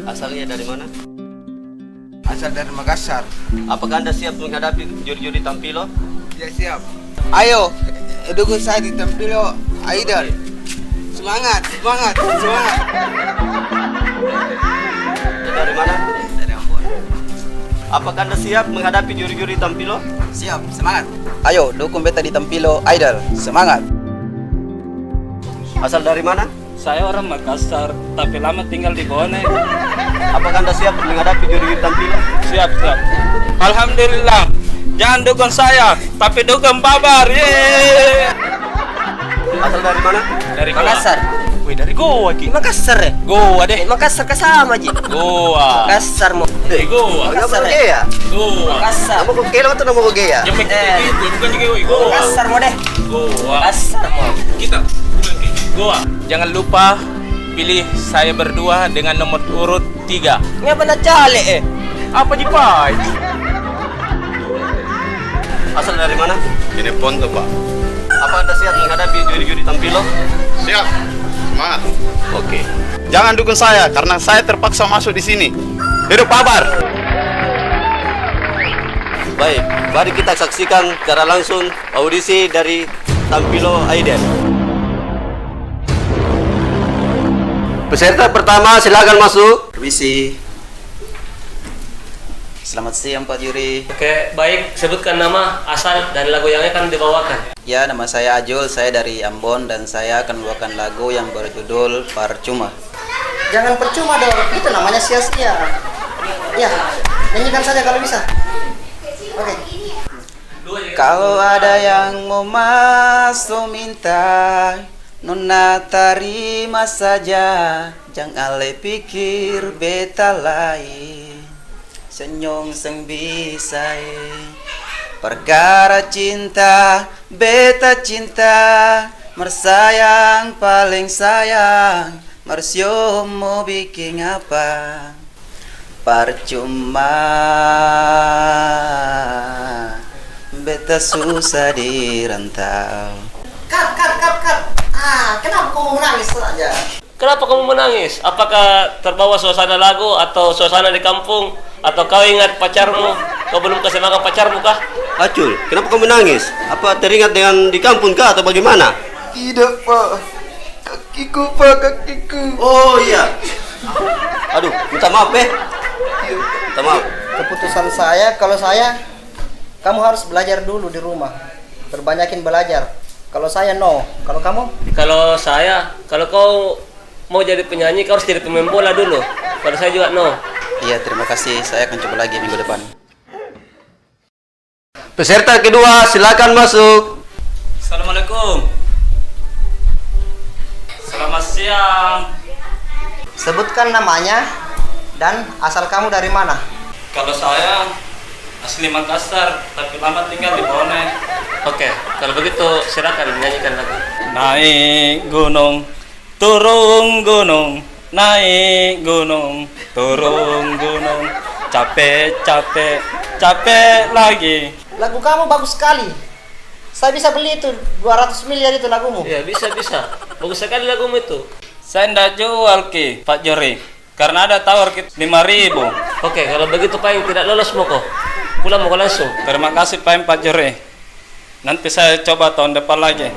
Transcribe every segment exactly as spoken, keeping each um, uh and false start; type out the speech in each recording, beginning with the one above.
Asalnya dari mana? Asal dari Makassar. Apakah Anda siap menghadapi juri-juri Tampilo? Tidak siap. Ayo, dukung saya di Tampilo Idol. Semangat, semangat, semangat. Dari mana? Dari Ambon. Apakah Anda siap menghadapi juri-juri Tampilo? Siap, semangat. Ayo, dukung beta di Tampilo Idol. Semangat. Asal dari mana? Saya orang Makassar, tapi lama tinggal di Bone. Apakah Anda siap menghadapi juri-juri Tampilo? Siap, siap. Alhamdulillah. Jangan dukung saya, tapi dukung Babar. Yeay. Asal dari mana? Dari Goa. Makassar. Weh, dari Goa ki. Makassar, eh? Goa deh. Eh, Makassar ka sama ji. Goa. Makassar mo. Dari Goa. Makassar, eh? Goa. Makassar. Nama ko Goa atau nama ko Goa? Yang penting Eh. Itu, bukan juga, weh, Goa. Makassar mo deh. Goa. Makassar mo. Kita bukan kayak Goa. Jangan lupa pilih saya berdua dengan nomor urut tiga. Ngapa na caleg, eh? Apa ji, Pak? Asal dari mana? Ini Ponto, Pak. Apa Anda siap menghadapi juri-juri Tampilo? Siap. Semangat. Oke. Jangan dukung saya, karena saya terpaksa masuk di sini. Hidup Babar! Baik, mari kita saksikan secara langsung audisi dari Tampilo Idol. Peserta pertama, silakan masuk. Permisi. Selamat siang, Pak Juri. Oke, baik. Sebutkan nama, asal, dan lagu yang akan dibawakan. Ya, nama saya Ajul, saya dari Ambon, dan saya akan membawakan lagu yang berjudul Percuma. Jangan percuma dong, itu namanya sia-sia. Ya, nyanyikan saja kalau bisa. Oke. Kalau ada yang mau masuk minta, nona tarima saja, jangan le pikir beta lain. Senyum seng bisa, eh. Perkara cinta, beta cinta, mersayang paling sayang, mersium mau bikin apa? Percuma beta susah di rantau. Cut, cut, cut, cut. Ah, kenapa kau mau menangis saja? Kenapa kamu menangis? Apakah terbawa suasana lagu atau suasana di kampung? Atau kau ingat pacarmu? Kau belum kasih makan pacarmu kah? Acul, kenapa kau menangis? Apa teringat dengan di kampung kah atau bagaimana? Tidak, Pak. Kakiku, Pak, kakiku. Oh, iya. Aduh, minta maaf, eh. Iya. Minta maaf. Keputusan saya, kalau saya, kamu harus belajar dulu di rumah. Perbanyakin belajar. Kalau saya, no. Kalau kamu? Kalau saya, kalau kau mau jadi penyanyi, kau harus jadi pemain bola dulu. Kalau saya juga, no. Iya, terima kasih. Saya akan coba lagi minggu depan. Peserta kedua, silakan masuk. Assalamualaikum. Selamat siang. Sebutkan namanya dan asal kamu dari mana? Kalau saya asli Makassar, tapi lama tinggal di Bone. Oke, kalau begitu silakan nyanyikan lagu. Naik gunung, turun gunung, naik gunung, turun gunung, capek, capek, capek lagi. Lagu kamu bagus sekali. Saya bisa beli itu dua ratus miliar itu lagumu. Iya, bisa, bisa. Bagus sekali lagumu itu. Saya ndak jual ki, Pak Juri. Karena ada tawar ki lima ribu. Oke, kalau begitu, Paeng, tidak lolos moko. Pulang moko langsung. Terima kasih, Paeng, Pak Juri. Nanti saya coba tahun depan lagi.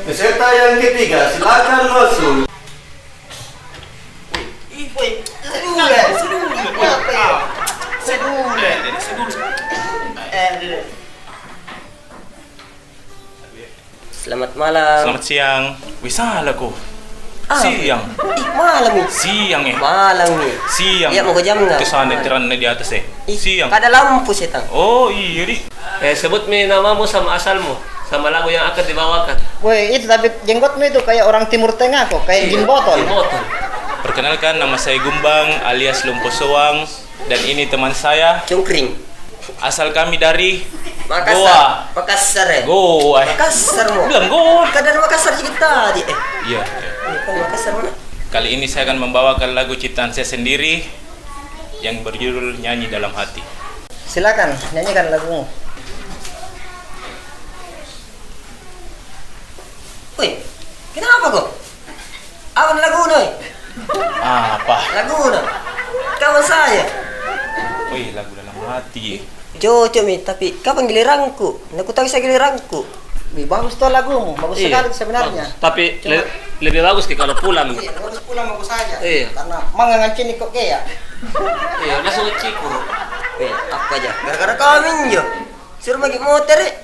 Peserta yang ketiga, silakan masuk. Woi, sedulur, sedulur. Apa ya? Sedulur, sedulur. Eh, dulu. Selamat malam. Selamat siang. Wih, salah ko. Ah. Siang. Ih, malam ni. Siang, eh. Malam ni. Siang. Iya, mau ke jam nggak? Kesana terang di atas, eh. Ih, siang. Kada lampu, setan. Oh, iya, di. Eh, sebut mi namamu sama asalmu, sama lagu yang akan dibawakan. Weh, itu tapi jenggotmu itu kayak orang Timur Tengah kok, kayak Jin Botol. Jin Botol. Perkenalkan, nama saya Gumbang alias Lumpo Soang. Dan ini teman saya. Cungkring. Asal kami dari Makassar. Goa. Makassar, eh? Goa, eh. Makassar mo. Bilang Goa. Kan dari Makassar ji kita tadi, eh. Iya, iya. Iya, kan Makassar mana? Kali ini saya akan membawakan lagu ciptaan saya sendiri yang berjudul Nyanyi Dalam Hati. Silakan, nyanyikan lagumu. Woi, kenapa ko? Apa lagu nu, eh? Apa? Lagu nu. Kawan saya. Woi, lagu dalam hati, eh. Cocok mi, tapi kapan giliranku? Nda kutahu sa giliranku. Wih, bagus tuh lagumu, bagus sekali sebenarnya. Iya, bagus. Tapi le-, lebih bagus ki kalau pulang. Iya, bagus pulang bagus saja. Iya. Karena mangang cini kok kayak. Iya, langsung cikur. Iya, apa aja? Gara-gara kami njo. Suruh maki motor, eh.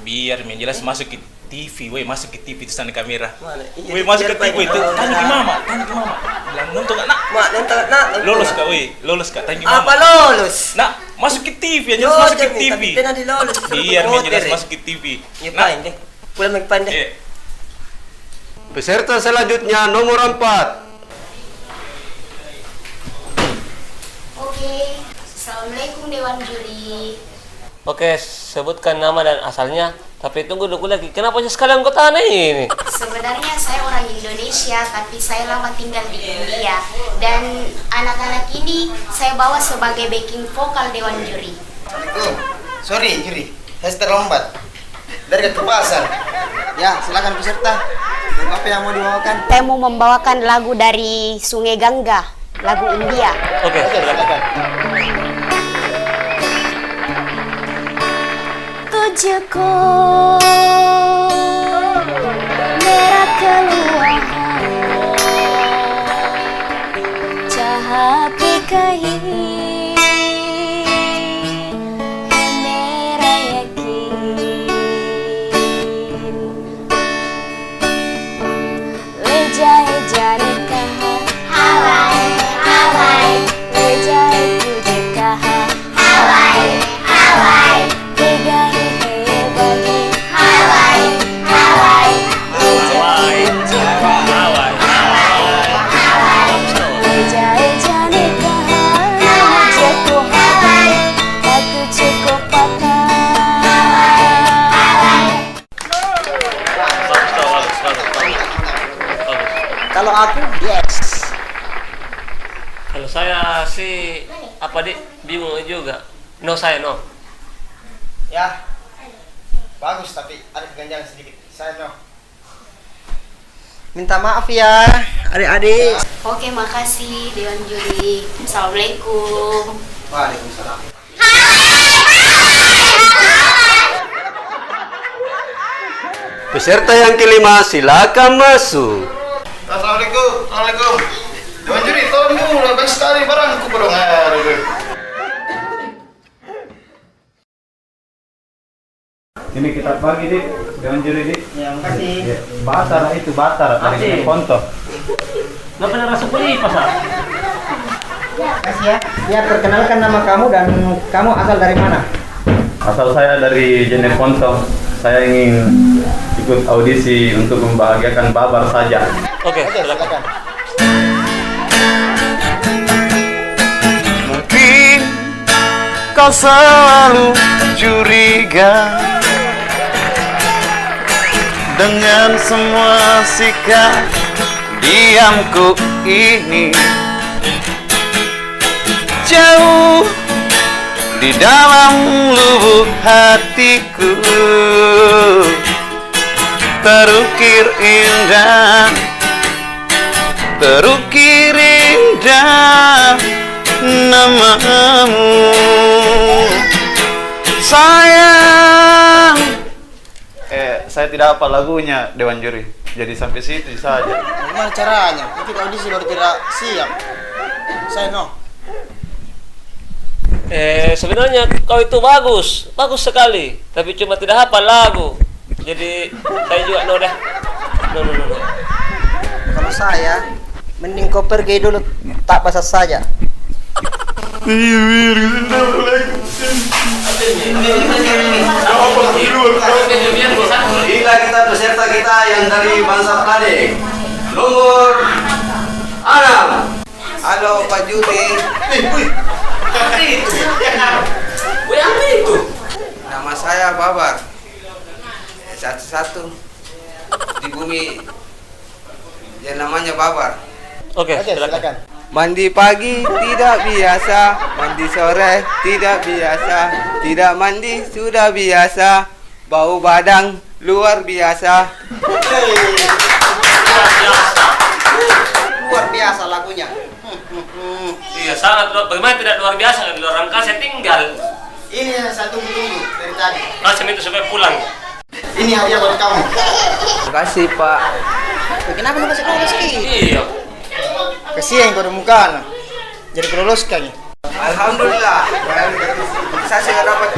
Biar mi, jelas masuk ki T V, weh, masuk ki T V itu sana kamera. Mana? Iya, weh, masuk ki T V itu. Tanya ki mama, tanya ki mama. Bilang, "Nonton nggak, Nak?" Mak, nonton nggak, Nak? Lolos ka, weh, lolos ka. Tanya ki mama. Apa lolos? Nak, masuk ki T V, anjir, masuk ki T V. Tapi tena di lolos, suruh motor, eh. Biar mi, jelas masuk ki T V. Iya, Nak. Paling deh. Pulang lagi, paling deh. Iya. Peserta selanjutnya nomor empat. Oke, assalamualaikum Dewan Juri. Oke, sebutkan nama dan asalnya, tapi tunggu dulu lagi. Kenapa sih sekalian kau tanya ini? Sebenarnya saya orang Indonesia, tapi saya lama tinggal di India. Dan anak-anak ini saya bawa sebagai backing vokal Dewan Juri. Assalamualaikum. Sorry, Juri. Saya terlambat. Dari ke pasar. Ya, silakan peserta. Lagu apa yang mau dibawakan? Saya mau membawakan lagu dari Sungai Gangga, lagu India. Oke, silakan. Tujuhku merah keluar, cahaya kain merah yakin. Eja-eja nikaha. Hawai, hawai. Eja-eja nikaha. Hawai, hawai. Pegai hei bagi. Hawai, hawai. Eja-eja nikaha. Eja-eja nikaha. Hawai, hawai. Satu cukup patah. Bagus, bagus, bagus, bagus. Bagus. Kalau aku, yes. Kalau saya sih, apa, Dik? Bingung juga. No, saya no. Ya, bagus, tapi ada keganjalan sedikit. Saya no. Minta maaf ya, adik-adik. Oke, makasih, Dewan Juri. Assalamualaikum. Waalaikumsalam. Peserta yang kelima, silakan masuk. Assalamualaikum. Assalamualaikum. Dewan Juri, tolong dulu, banyak sekali barangku, barang. Ini kita bagi, Dik. Dewan Juri, Dik. Ya, makasih. Ya, Batara itu, Batara, dari Ponto. Nggak pernah rasa beli, Pak, Sa? Makasih ya. Ya, perkenalkan nama kamu dan kamu asal dari mana? Asal saya dari Jeneponto. Saya ingin ikut audisi untuk membahagiakan Babar saja. Oke, silakan. Mungkin kau selalu curiga dengan semua sikap diamku ini. Jauh di dalam lubuk hatiku terukir indah, terukir indah namamu, sayang. Eh, saya tidak hafal lagunya, Dewan Juri. Jadi sampai situ saja. Bagaimana caranya? Ikut audisi baru tidak siap. Saya no. Eh, sebenarnya kau itu bagus, bagus sekali. Tapi cuma tidak hafal lagu. Jadi, saya juga no deh. No, no, no, no. Kalau saya, mending kau pergi dulu, tak basah saja. Inilah kita, peserta kita yang dari Bangsa Pade. Nomor enam. Halo, Pak Juri. Eh, wih. Apa itu? Wih, apa itu? Nama saya Babar. Satu-satu di bumi yang namanya Babar. Oke, silakan. Mandi pagi tidak biasa, mandi sore tidak biasa, tidak mandi sudah biasa, bau badan luar biasa. Hei, luar biasa. Luar biasa lagunya. Iya, sangat luar, bagaimana tidak luar biasa, kan di luar angkasa tinggal. Ini yang saya tunggu-tunggu dari tadi. Kasih itu supaya pulang. Ini hadiah buat kamu. Makasih, Pak. Kenapa lu kasih lolos ki? Iya. Kasihan kau di muka, nah. Jadi keloloskan. Alhamdulillah. Saya sudah dapat